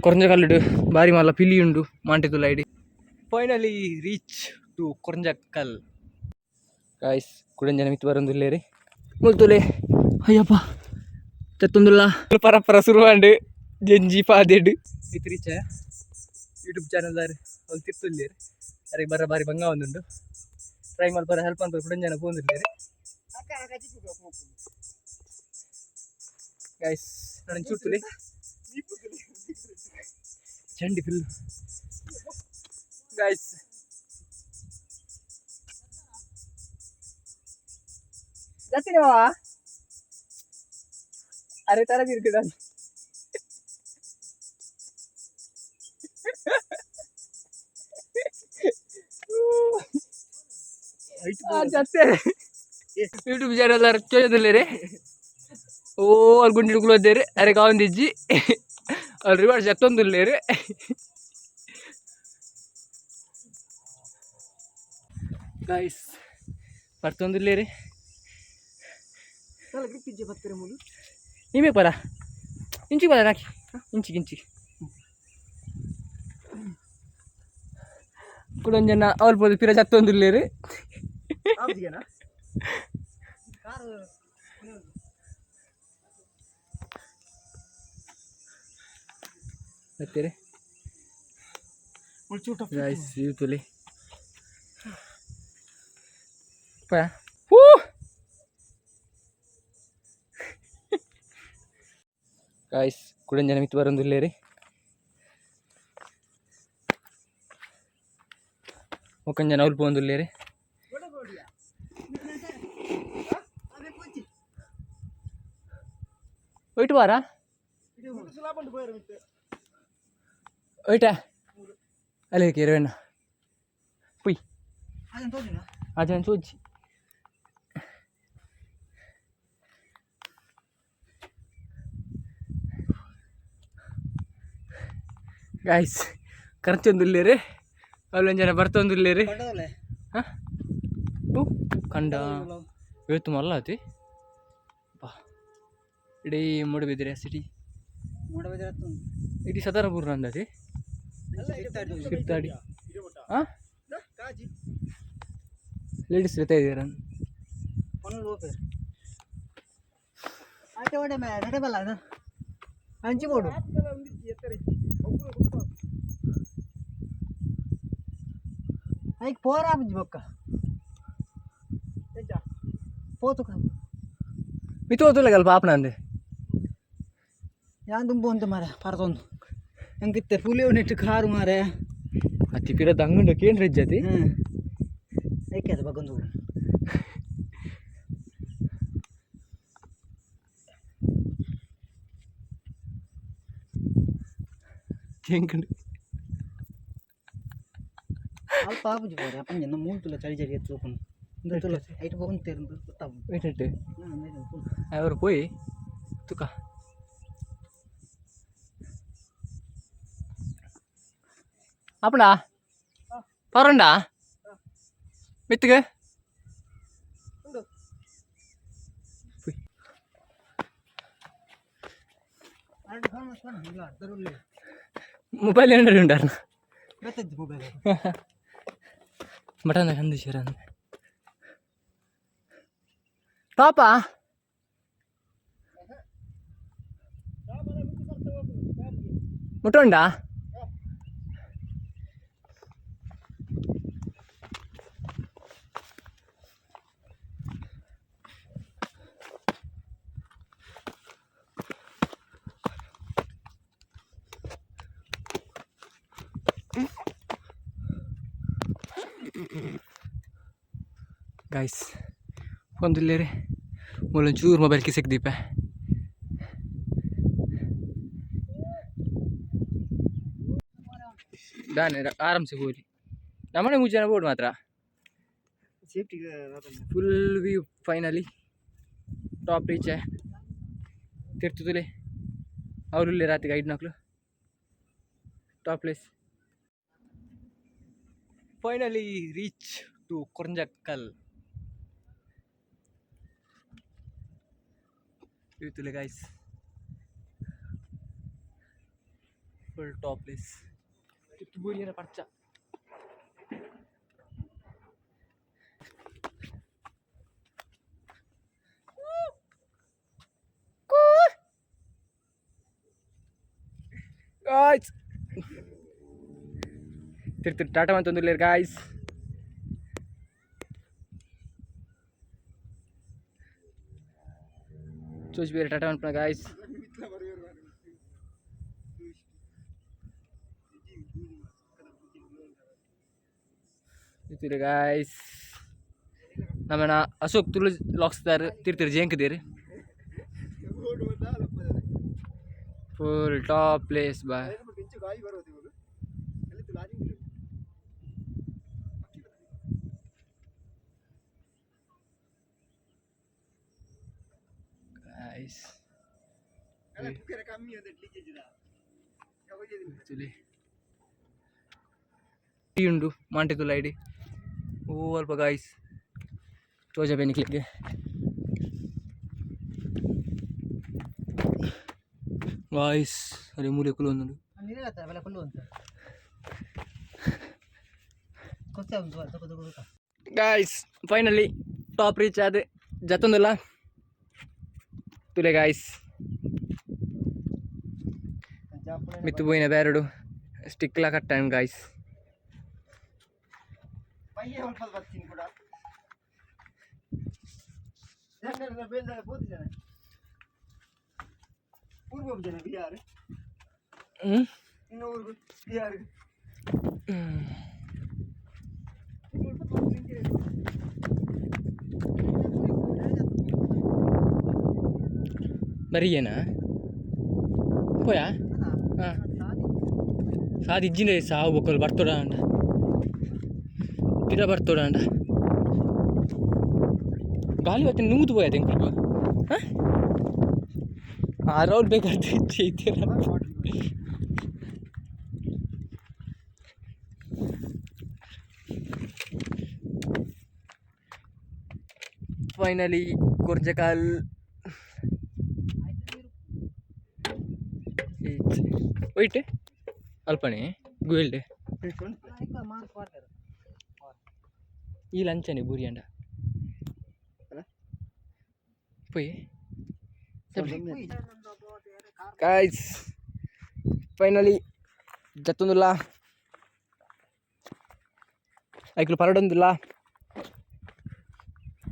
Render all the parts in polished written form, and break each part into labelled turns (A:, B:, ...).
A: ಕೊರಂಜಕಲ್ಲುಡು ಬಾರಿ ಮಲ್ಲ ಪಿಲಿ ಉಂಡು ಮಾಂಟೆದುಲಾಯಿಡ್. Finally reach to Koranjakal. Guys, ಕುಡೊಂಜನ ಮಿತ್ತ್ ಬರೊಂದುಲ್ಲೆರ್ ಮುಲ್ತುಲೆ. ಅಯ್ಯಪ್ಪ, ಜತ್ತೊಂದುಲ್ಲ. ಪರಪರ ಸುರುವಾಂಡ್ ಜಂಜಿ ಪಾದೆಡ್. ಮಿತ್ತ್ ರೀಚ್. ಯೂಟ್ಯೂಬ್ ಚಾನಲ್ ದಾರ್ ಅವ್ಲು ತಿರ್ತುಲ್ಲೆರ್. ಅರೆಗ್ ಬರ್ರ ಬಾರಿ ಬಂಗ ಆವೊಂದುಂಡು. ಟ್ರೈ ಮಲ್ಪರ, ಹೆಲ್ಪ್ ಮಲ್ಪರ ಕುಡೊಂಜನ ಪೋವೊಂದುಲ್ಲೆರ್. ಗೈಸ್, ನನ ಚೂರ್ತುಲೆ ಚಂಡಿ ಫುಲ್ ಗೈಸ್. ಜತ್ತಿನ ಬಾವಾ. ಅರೆ ತರ ತಿರ್ಗಡ. ಜತ್ತೆ. YouTube channel ತೋಜೊಂದುಲ್ಲೆರ್. ಓ, ಅಲ್ ಗುಂಡಿ ಕುಲೋದೇರ್. ಅರೆ ಕಾವಂದಿಜ್ಜಿ. ಅವ್ರು ರಿವರ್ಸ್ ಜತ್ತೊಂದುಲ್ಲೆರ್. ಗೈಸ್, ಬರ್ತೊಂದುಲ್ಲೆರ್. ನಿಮೆ ಪರ ಇಂಚಿಗೆ ಬರ ರಾಕಿ, ಇಂಚಿಗೆ ಇಂಚಿಗೆ. ಕುಡೊಂಜನ ಅವ್ಲು ಪೋದು ಪಿರ ಜತ್ತೊಂದುಲ್ಲೆರ್. ಬತ್ತೆರೆ ಗೈಸ್, ವ್ಯೂ ತೂಲೆ ಪಯ. ಹೂ ಗೈಸ್, ಕುಡೊಂಜನ ಮಿತ್ತ್ ಬರೊಂದುಲ್ಲೆರ್. ಬೊಕೊಂಜನ ಅವ್ಲು ಪೋವೊಂದುಲ್ಲೆರ್. ಒಯ್ಟ್ ಬಾರ ಒಯ್ಟ ಅಲ್ಲೇ ಕೇರವೆಣ್ಣ ಪುಯ್. ಅಜನ್ ಸೋಜಿ. ಗಾಯ್ಸ್, ಕರ್ಚೊಂದುಲ್ಲೆರ್. ಅವ್ಲೊಂಜನ ಬರ್ತೊಂದುಲ್ಲೆರ್. ಹಾಂ, ಕಂಡ ಏತ್ ಮಲ್ಲ ಅತಿ ಬಾ. ಇಡೀ ಮೂಡುಬಿದಿರೆ ಸಿಟಿ, ಇಡೀ ಸದಾರಪುರ ಅಂದತಿ ಸಿರ್ತಾಡಿ. ಹಾಂ, ಲೇಡೀಸ್ ಜೊತೆ ಇದ್ದೀರ.
B: ಅಂಚಿ ಬೋಡು. ಐಕ್ ಪೋರಾಪುಜಿ ಬೊಕ್ಕ ಪೋತು.
A: ಮಿತ್ತು ಓದುಲ್ಲ ಪಾಪನ ಅಂದೆ.
B: ಯಾನ್ ದುಂಬು ಉಂತು ಮಾರೆ, ಪರತೊಂದು ಎಂಕಿತ್ತೆ ಪುಲಿ ನೆಟ್ಟು ಕಾರು ಮಾರೆ.
A: ಅತ್ತಿ ಪಿರ ದಂಗುಂಡು ಕೇಂದ್ರ ಇಜ್ಜತಿ.
B: ಹ್ಞೂ, ಐಕೆ ಅದು ಬಗ್ಗೊಂದು.
A: ಕೇಂಕಂಡು.
B: ಅಲ್ಪ ಆಪುಜಿ ಪೋರೆ ಅಪ್ಪಂಜಿ ಮೂಲು ಚಳಿ ಚಳಿ ಎತ್ತು ಇಂದು ತುಲ ಐಟ್ ಬೋಂತೇರು ಗೊತ್ತಾಪುಂಡು.
A: ವೇಟ್, ಅವರು ಪೋಯಿ ತುಕ. ಅಪ್ಪಣ ಪರಂಡ ಮಿತ್ತಿಗೆ. ಮೊಬೈಲ್ ಏನಾರು ಉಂಟಾರ?
B: ಮೊಬೈಲ್.
A: ಮಟನ್ ಕಂದಿಶರ ಪಾಪ. ಮುಟ್ಟುಂಡಾ? ಗೈಸ್, ಒಂದುಲ್ಲೇರಿ. ಮೂಲೊಂಚೂರು ಮೊಬೈಲ್ ಕಿಸೆಕ್ ದೀಪೆ. ದಾನೆ ಆರಾಮ್ಸೆ ಹೋಗಿ ನಮ್ಮನೆ ಮೂರು ಜನ ಬೋರ್ಡ್ ಮಾತ್ರ.
B: Safety.
A: Full view. Finally top reach. ತಿರ್ತುಲೆ ಅವ್ರು ರಾತ್ರಿ ಗೈಡ್ ನಕ್ಲು. Top place. Finally reach to Koranjakal. ತೂಲೆ guys. Full top place. ಬೂರಿಯರ ಪರ್ಚ. ಗಾಯ್ಸ್, ತಿರ್ತಿ ಟಾಟಾ ಅಂತಂದಿಲ್ಲ ಗಾಯ್ಸ್. ಚೂಸ್ ಬೇರೆ ಟಾಟಾ ಅನ್ಪಣ ಗಾಯ್ಸ್. ತಿರ್ತಿರಿ ಗಾಯ್ಸ್, ನಮ್ಮನ ಅಶೋಕ್ ತುಳು ಲಾಕ್ಸ್ದಾರ್ ತಿರ್ತಿರಿ ಜೇಂಕದೇರು. ಫುಲ್ ಟಾಪ್ ಪ್ಲೇಸ್ ಬಾ. ಗಾಯ್ಸ್, ತುಲೆ ಉಂಡು ಮಾಂಟೆ ತುಲ ಐಡಿ ಓ ಅಲ್ಪ ಗಾಯ್ಸ್ ತೋಜ ಬೆನಿಕ್ಲಿಕ್ಕೆ. ಗಾಯ್ಸ್, ಅರೆ ಮೂಲೆ ಕುಲೊಂದುಂಡು.
B: ನೀರೇ ಬೆಲೆ ಕುಲ್ಲು ಅಂತ ಕೊತ್ತೆ ಉಂಟು ತಗೋ ತಗೋ ತಗೋ.
A: ಗಾಯ್ಸ್, ಫೈನಲಿ ಟಾಪ್ ರೀಚ್ ಆದ ಜತ್ತೊಂದುಲ್ಲ. ತುಲೆ ಗಾಯ್ಸ್, ಮಿತ್ತು ಪೋಯಿನ ಬ್ಯಾರಡು ಸ್ಟಿಕ್ಲ ಕಟ್ಟಾನ್ ಗಾಯ್ಸ್.
B: ಬರ್ತೀನಿ ಕೂಡ ಜನ ಪೂರ್ವ ಜನ ಬಿಹಾರ್.
A: ಹ್ಞೂ.
B: ಇನ್ನು ಊರು ಬಿಹಾರ್.
A: ಬರಿಯೇನಾ ಪೋಯಾ? ಹಾಂ, ಸಾದಿ ಇಜ್ಜಿಂಡ ಸಾವು ಬೊಕ್ಕಲು ಬರ್ತೋಡ ಅಂಡ ಪಿರ ಬರ್ತೋಡ ಅಂಡ ಗಾಲಿ ಬತ್ತೆ ನುಂಗುದು ಪೋಯಾ ಎಂಕುಲು. ಹಾಂ, ಆ ರೌಂಡ್ ಬೇಕಾದ್ರೆ ಇಜ್ಜಿ ಇದ್ದೀರ. ಫೈನಲಿ ಕೊರ್ಜಕಾಲ್ ಒಯ್ಟ್ ಅಲ್ಪನೆ ಗುವೆಲ್ಡೆ. ಈ ಲಂಚನೆ ಬೂರಿಯಂಡ ಪೋಯಿ. ಗಾಯ್ಸ್, ಫೈನಲಿ ಜತ್ತೊಂದುಲ್ಲ, ಐಕ್ಲು ಪರಡೊಂದುಲ್ಲ,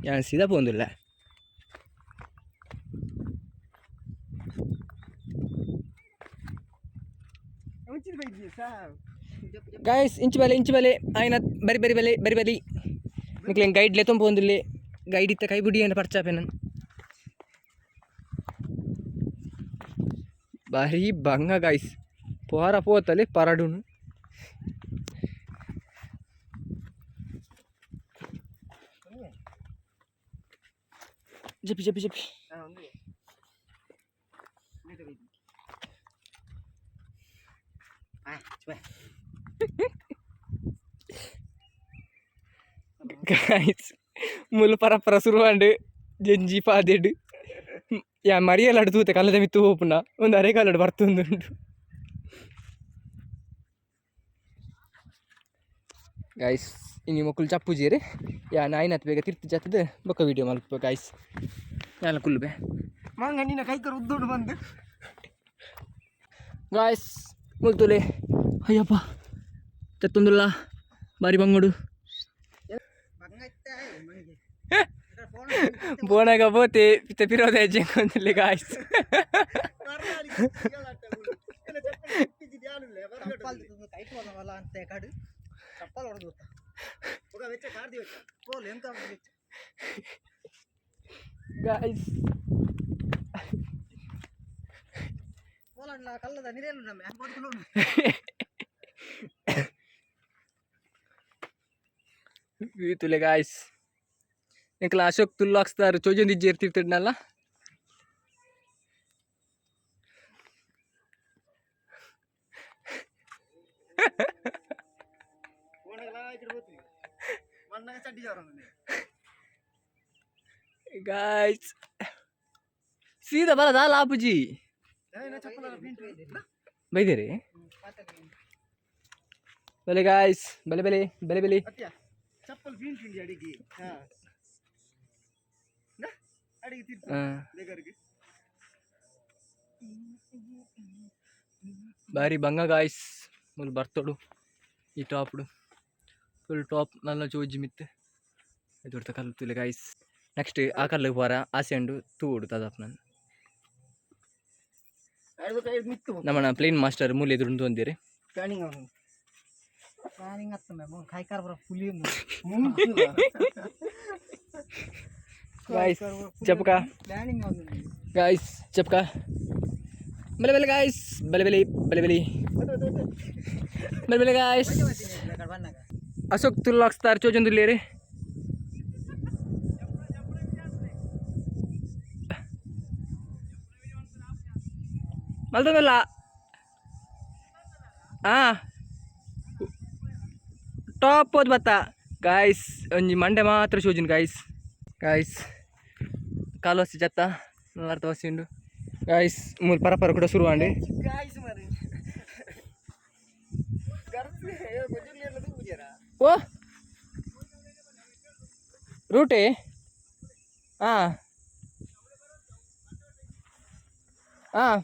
A: ಯಾನ್ ಸೀದಾ ಪೋಂದುಲ್ಲ. ಗಾಯ್ಸ್, ಇಂಚು ಬಲೆ, ಇಂಚು ಬಲೆ ಆಯ್ನ. ಬರಿ ಬರಿ ಬಲೆ, ಬರಿ ಬರಿ. ನಿಕ್ಲೆ ಗೈಡ್ ಲೆತ್ತೊಂದು ಪೋಂದುಲ್ಲೆ. ಗೈಡ್ ಇತ್ತ ಕೈ ಬುಡಿ ಅಂತ ಪರ್ಚಾಪೆ ನಾನು. ಬಾರಿ ಬಂಗ ಗಾಯ್ಸ್, ಪೋರ ಪೋತಲೆ ಪರಡುನು. ಜಪಿ ಜಪಿ ಜಪಿ. ಗಾಯ್ಸ್, ಮುಲು ಪರಪರ ಶುರುವಾಂಡ್ ಜಂಜಿ ಪಾದೆಡ್. ಯಾ ಮರಿಯಲಾಡು ತೂತೆ ಕಲ್ಲದ ಮಿತ್ತು ಹೋಪುನ ಒಂದು ಅರೆ ಕಾಲಡು ಬರ್ತುಂದುಂಡು. ಗಾಯ್ಸ್, ಇನಿ ಮೊಕುಲು ಚಪ್ಪುಜೇರು. ಯಾ ನಾಯಿನತ್ ಬೇಗ ತಿರ್ತು ಜತ್ತದ ಬೊಕ್ಕ ವೀಡಿಯೋ ಮಲ್ಪ ಗಾಯ್ಸ್. ಯಾಲ ಕುಲ್ಲು ಬೇ.
B: ಮಂಗ ನಿನ್ನ ಕೈಕರ್ ಉದ್ದುಂಡು ಬಂದು.
A: ಗಾಯ್ಸ್, ಮುಲ್ತುಲೆ. ಅಯ್ಯಪ್ಪ, ತೆತ್ತೊಂದುಲ್ಲ ಬಾರಿ ಬಂಗುಡು. ಬೋನಾಗ ಬೋತೆ ಪಿತ್ತ ಪಿರೋದ ಹೆಜ್ಜೆ ಕೊಂದುಲ್ಲೆ ಗಾಯ್ಸ್.
B: ಅಂತ ಕಾಡು ಚಪ್ಪಲ್ ಹೊಡೆದು ಎಂತ.
A: ಗಾಯ್ಸ್,
B: ಕಲ್ಲದ ನೀರೇನು ನಮ್ಮ.
A: ತುಲೆ ಗಾಯ್ಸ್, ಎಂಕಲ ಅಶೋಕ್ ತುಲ್ಲು ಹಾಕ್ಸ್ತಾರ ಚೋಜೊಂದು ಇಜ್ಜಿ ಇರ್ತಿರ್ತಿಡ್ನಲ್ಲ. ಗಾಯ್ಸ್, ಸೀದಾ ಬರದ ಲಾಪುಜಿ ಬೈದೇರಿ. ಬಲೆ ಗಾಯ್ಸ್, ಬಲೆ ಬಲೆ ಬಲೆ ಬಲೆ.
B: ಚಪ್ಪಲ್ ಬೀಳ್ತಿಂಡಿ ಅಡಿಗೆ. ಹಾ, ಅಡಿಗೆ ತಿರ್ತು ಬೇಗರಿಗೆ.
A: ಬಾರಿ ಬಂಗ ಗಾಯ್ಸ್. ಮುಲ್ ಬರ್ತೋಡು ಈ ಟಾಪ್ಡು ಫುಲ್ ಟಾಪ್ ನಲ್ಲ ಚೋಜಿ ಮಿತ್ತು ಎದುರ್ತ ಕಲ್ಲು ತುಲೆ ಗಾಯ್ಸ್. ನೆಕ್ಸ್ಟ್ ಆ ಕಲ್ಲು ಪೋರ ಆಸೆ ಉಂಡು, ತೂಡು ತದಪ್ ನಾನು.
B: ಮಿತ್ತು.
A: ನಮ್ಮನ ಪ್ಲೇನ್ ಮಾಸ್ಟರ್ ಮೂಲೆ ಎದುರು ಅಂದಿರಿ.
B: ಪ್ಲಾನಿಂಗ್ ಅವನು ಪ್ಲಾನಿಂಗ್ ಅತ್ತ ಮ್ಯಾಮ್ ಕಾಯ್ಕಾರ ಬರ ಪುಲಿ.
A: ಗಾಯ್ಸ್, ಚಪಕ.
B: ಪ್ಲಾನಿಂಗ್ ಅವನು.
A: ಗಾಯ್ಸ್, ಚಪಕ. ಬಲೆ ಬಲೆ ಗಾಯ್ಸ್, ಬಲೆ ಬಲೆ ಬಲೆ ಬಲೆ ಬಲೆ ಬಲೆ ಗಾಯ್ಸ್. ಅಶೋಕ್ ತುಲ್ಲಾಕ್ಸ್ ತಾರ್ ಚೋಜೊಂದುಲ್ಲೇರಿ. ಮಲ್ತೊಂದುಲ್ಲ. ಆ ಟಾಪ್ ಹೋದ್ ಬತ್ತ ಗಾಯ್ಸ್. ಒಂಜಿ ಮಂಡೆ ಮಾತ್ರ ಚೋಜುನ್ ಗಾಯ್ಸ್. ಗಾಯ್ಸ್, ಕಾಲು ವಸಿ ಜತ್ತ ಅರ್ಥ ವಸಿ ಉಂಡು ಗಾಯ್ಸ್. ಮೂಲು ಪರ ಪರ ಕೂಡ ಶುರು ಆಂಡ್.
B: ಗಾಯ್ಸ್ ಮಾರೆ
A: ಓ ರೂಟೇ. ಹಾಂ ಹಾಂ,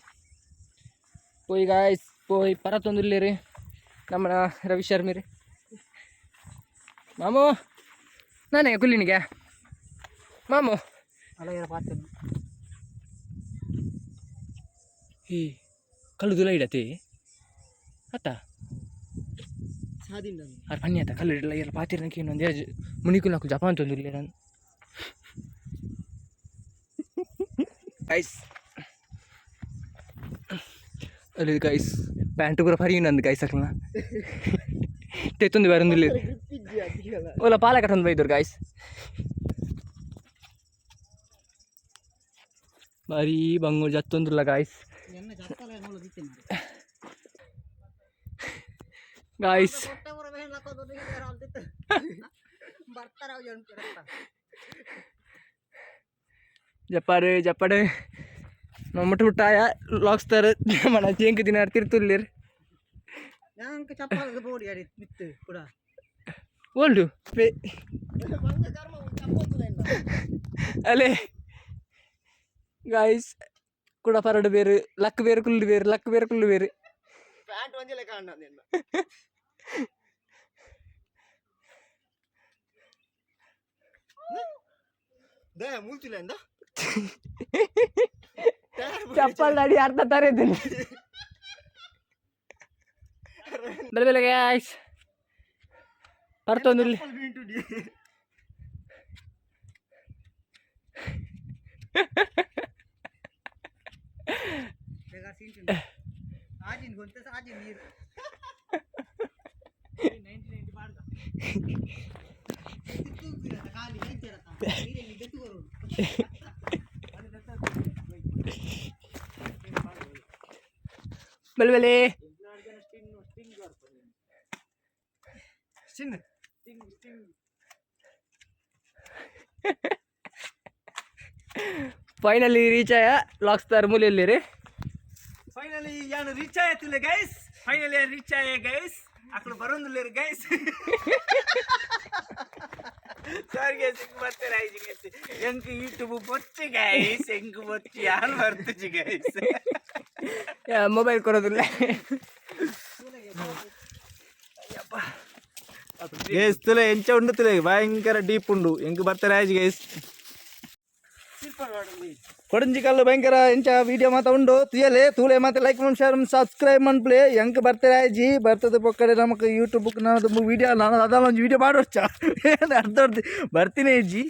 A: ಪೋಯಿ ಗಾಯ್ಸ್, ಪೋಯ್. ಪರತೊಂದುಲ್ಲೇರಿ ನಮ್ಮನ ರವಿ ಶರ್ಮಿರಿ. ಮಾಮು, ನಾನೇ ಕುಲ್ಲಿನಿಗೆ ಮಾಮು.
B: ಅಲ್ಲ ಪಾತ್ರ.
A: ಈ ಕಲ್ಲು ಇಡತಿ ಅತ್ತ.
B: ಸಾದಿಂದ.
A: ಅರ್ ಪನ್ನಿ ಆತ ಕಲ್ಲು ಇಡಲ್ಲ ಎಲ್ಲ ಪಾತಿರನಕ್ಕೆ ಇನ್ನೊಂದು ಮುನಿಕು ನಾಲ್ಕು ಜಪಾನ್ ತೊಂದಿಲ್ಲ ನಾನು ಗೈಸ್. ಅಲ್ಲಿ ಗೈಸ್, ಪ್ಯಾಂಟ್ ಪೂರ ಫರಿ ನಂದು ಗೈಸ್. ಅಕ್ಲನ ತೆತ್ತೊಂದು ಬೇರೆ ಒಂದಿಲ್ಲ. ಓಲ ಪಾಲ ಕಟ್ಟೊಂದು ಬೈದರು ಗಾಯ್ಸ್. ಬಾರಿ ಬಂಗು ಜತ್ತೊಂದುಲ್ಲ ಗಾಯ್ಸ್.
B: ಎನ್ನ ಜತ್ತಲ ನೋಡೋದಿತ್ತೆ.
A: ಗಾಯ್ಸ್.
B: ಬರ್ತಾರ.
A: ಜಪ್ಪಾರು ಜಪ್ಪಡು ಮುಟ್ಟು ಮುಟ್ಟಾಯ ಲಾಕ್ಸ್ತಾರ మన ಚೇಂಕ್ ದಿನ ತಿರ್ತುಲ್ಲೇರು.
B: ನಂಗೆ ಚಪ್ಪಲ್ ಬೋಡಿ ಅಡಿ ಮಿತ್ತು ಕೂಡ.
A: ಓಲ್ಡು ಪೇ ಅಲೆ ಗಾಯ್ಸ್. ಕೂಡ ಪರಡು ಬೇರು ಲಕ್ ಬೇರು ಕುಲ್ಲು ಬೇರು ಲಕ್ ಬೇರು ಕುಲ್ಲು ಬೇರು.
B: ಪ್ಯಾಂಟ್ ಒಂಜೆ ಕಾಂಡ ನಿನ್ನ. ದಯ ಮೂಲ್ತಿಲ್ಲ ಎಂದ.
A: ಚಪ್ಪಲ್ ಅಡಿ ಅರ್ಧ ತರ ಇದ್ದೀನಿ. ಬೆಲೆ ಬೆಲೆ ಗಾಯ್ಸ್, ಪರ್ತೊಂದಿಲ್ಲ.
B: ಆಜಿನ್ ಗೊಂತ ಆಜಿನ್ ನೀರು. ಖಾಲಿ.
A: ಬೆಲೆ ಬೆಲೆ.
B: ಚಿನ್ನ.
A: ಫೈನಲಿ ರೀಚ್ ಆಯ ಲಾಕ್ಸ್ತಾರ್ ಮೂಲೆಯಲ್ಲಿ ರೀ.
B: ಫೈನಲಿ ಯಾನು ರೀಚ್ ಆಯ್ತಿಲ್ಲ ಗೈಸ್. ಫೈನಲಿ ಯಾನು ರೀಚ್ ಆಯ ಗೈಸ್. ಅಕ್ಕಳು ಬರೋದಿಲ್ಲ guys. Sorry guys, ಇಂಗ್ ಬರ್ತಾರೆ ಆಯ್ತು ಗೈಸ್. ಎಂಕ್ ಯೂಟ್ಯೂಬ್ ಬೊಚ್ಚಿ ಗೈಸ್. ಎಂಕ್ ಬೊಚ್ಚಿ ಯಾನು ಬರ್ತುಜಿ ಗೈಸ್.
A: ಮೊಬೈಲ್ ಕೊಡೋದಿಲ್ಲ.
C: ಗೈಸ್, ತುಲೆ ಎಂಚ ಉಂಡು ತುಲೆ. ಭಯಂಕರ ಡೀಪ್ ಉಂಡು. ಎಂಕ್ ಬರ್ತಾರೆ ಆಯ್ತು ಗೈಸ್. ಕೊಡಂಜಿ ಕಲ್ಲು ಭಯಂಕರ ಎಂಚ ವಿಡಿಯೋ ಮಾತ ಉಂಡು ತುಯಲೆ ತೂಲೆ ಮಾತ. ಲೈಕ್ ಮಾಡಿ, ಶೇರ್, ಸಬ್ಸ್ಕ್ರೈಬ್ ಮನ್ಪ್ಲೆ. ಎಂಕ್ ಬರ್ತಾರೆ ಆಯ್ಜಿ. ಬರ್ತದೆ ಪೊಕ್ಕಡೆ ನಮಕ್ ಯೂಟ್ಯೂಬ್ ನಾನು ವಿಡಿಯೋ ನಾನು ಅದಲ್ಲ ಒಂದು ವಿಡಿಯೋ ಮಾಡೋಚ ಅರ್ಧ ಅರ್ಧ ಬರ್ತೀನಿ ಅಜ್ಜಿ.